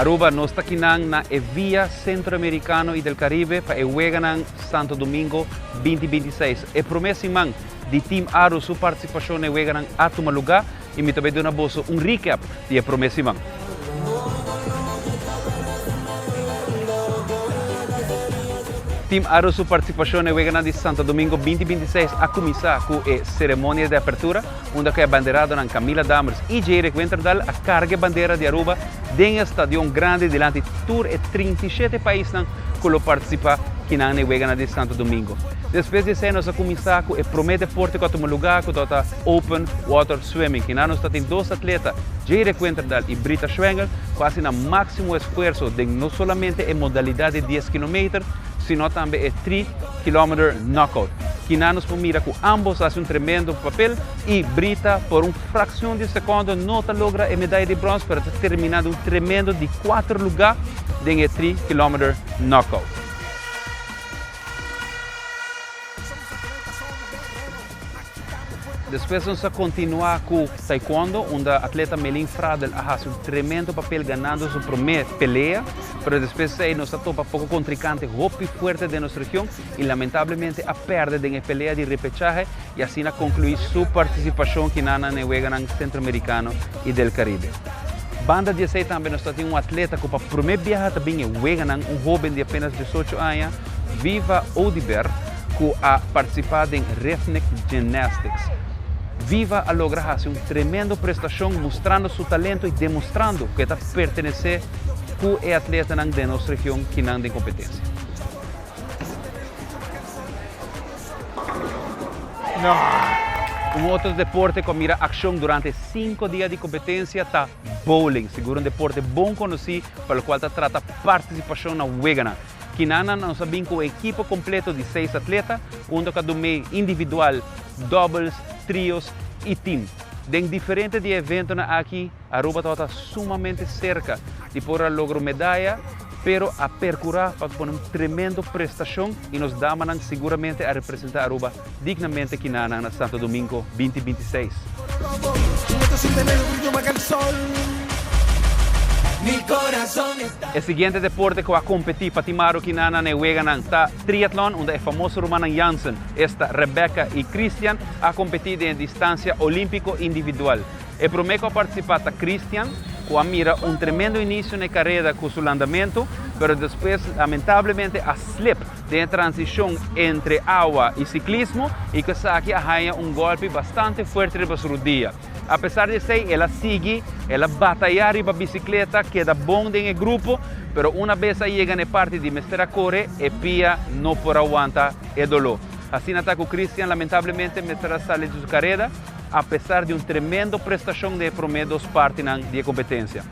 Aruba, nos ta kinan na e Via Centroamericano y del Caribe pa e weganan Santo Domingo 2026. E prome siman di Team Aru su participacion na e weganan a tuma luga y mi ta bay duna boso un recap di e prome siman. Team Aru su participacion na e weganan di Santo Domingo 2026 a cuminsa cu e ceremonia di apertura, unda cu e abanderadonan Camila Dammers y Jerick Winterdal a carga e bandera di Aruba den e stadion grandi dilanti tur e 37 paisnan cu lo participa kinan na e weganan di Santo Domingo. Despues di esey nos a cuminsa cu e prome deporte cu a tuma luga cu tabata Open Water Swimming. Kinan nos ta tin dos atleta, Jerick Winterdal y Brita Schwengel, cu haci nan maximo esfuerso den no solamente e modalidad di dies kilometer, sino tambe e tri kilometer knockout. Kinan nos por mira cu ambos haci un tremendo papel y Brita por un fraccion di secondo no ta logra e medaya di brons pero ta termina den un tremendo di cuater luga den e tri kilometer knockout. Despues nos a continua cu taekwondo unda atleta Melin Fradel a haci un tremendo papel ganando su prome pelea, pero despues esey nos a topa poco contrincante hopi fuerte den nos region y lamentablemente a perde den e pelea di repechahe y asina conclui su participacion kinan na e weganan Centroamericano y del Caribe. Banda di esey tambe nos ta tin un atleta cu pa prome biaha ta bin e weganan, un hoben di apenas diesocho aña, Viva Oduber, cu a participa den Rhythmic Gymnastics. Viva a logra haci un tremendo prestacion mustrando su talento y demostrando cu e ta pertenece cu e atletanan den nos region kinan den competencia. Un otro deporte cu a mira accion durante cinco dia di competencia ta bowling, sigur un deporte bon conoci pa locual ta trata participacion na weganan. Kinanan nos a bin ku un ekipo kompleto di seis atleta, unda ku a dum'é individual, doubles, trios i team. Den diferente di e eventonan aki, Aruba tabata sumamente serka di por a logra un medaya, pero a perkurá pa pone un tremendo prestashon i nos damanan siguramente a representá Aruba dignamente kinanan na Santo Domingo 2026. E siguiente deporte ku a kompetí pa Team Aro Kinana na e weganan ta triatlon, unda e famoso rumannan Jansen, esta Rebecca i Christian, a kompetí den e distansia olímpiko individual. E promé ku a partisipá ta Christian, ku a mira un tremendo inisio na e kareda ku su landamentu, pero despues lamentablemente a slip den e transishon entre awa i siklismo i ku esaki a haña un gòlpi bastante fuerte riba su rudia. Apesar di esei, el a sigui, el a batayá riba bisikleta, keda bon den e grupo, pero una bes a yega na e parti di mester a kore, e pia no por a wanta e doló. Asina ta ku Christian lamentablemente mester a sali di su kareda, apesar di un tremendo prestashon den e promé dos partinan di e kompetensia.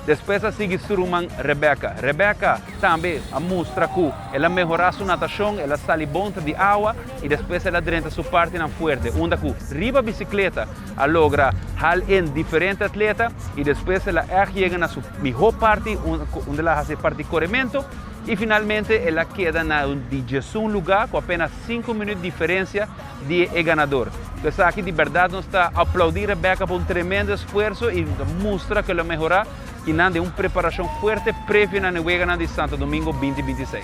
Despues a sigui su ruman Rebecca. Rebecca tambe a mustra ku el a mehorá su natashon, el a sali bon di awa i despues el a drenta su partinan fuerte, unda ku riba bisikleta a logra hal in diferente atleta i despues el a ègt yega na su mihó parti, unda el a hasi e parti korementu i finalmente el a keda na un di diesun lugá ku apenas sinku minüt diferensia di e ganador. Ku esaki di bèrdat nos ta aplaudí Rebecca pa un tremendo esfuerso i ta mustra ku el a mehorá i nan den un preparashon fuerte previo na e weganan di Santo Domingo 2026.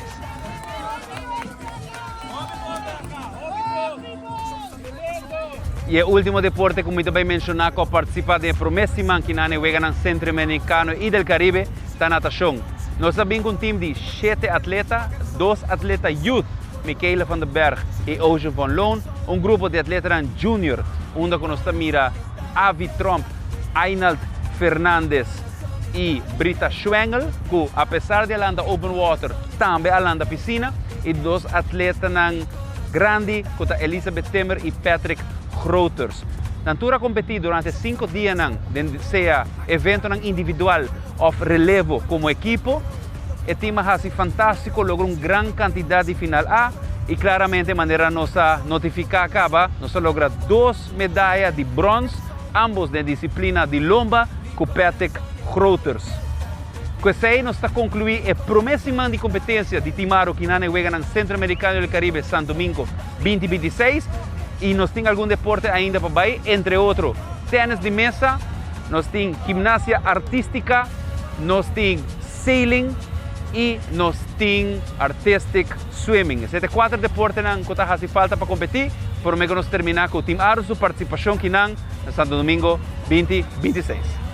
I e último deporte ku mi ta bai menshoná ku a partisipá den e promé siman ki nan e weganan Centroamericano i del Caribe ta natashon. Nos a bin ku un tim di shete atleta, dos atleta youth, Michaela van der Berg i Ocean van Loon, un grupo di atletanan junior unda ku nos ta mira Avi Tromp, Ainald Fernandez i Brita Schwengel ku apesar di a landa open water tambe a landa pisina i dos atletanan grandi ku ta Elisabeth Timmer i Patrick Groters. Nan tur a kompetí durante sinku dianan den sea eventonan individual òf relevo komo ekipo. E team a hasi fantástiko, logra un gran kantidat di final A i klaramente manera nos a notifiká kaba, nos a logra dos medaya di bròns, ambos den disiplina di lomba ku Patrick Groters. Ku esei nos ta konkluí e promé siman di kompetensia di Team Aro kinan e Weganan Centroamericano del Caribe Santo Domingo 2026 i nos tin algun deporte ainda pa bai, entre otro tènis di mesa, nos tin gimnasia artístika, nos tin. sailing y nos tin artistic swimming. Esey ta cuater deportenan cu ta haci falta pa competi, prome cu nos termina cu Team Aruba su participacion akinan na Santo Domingo 2026.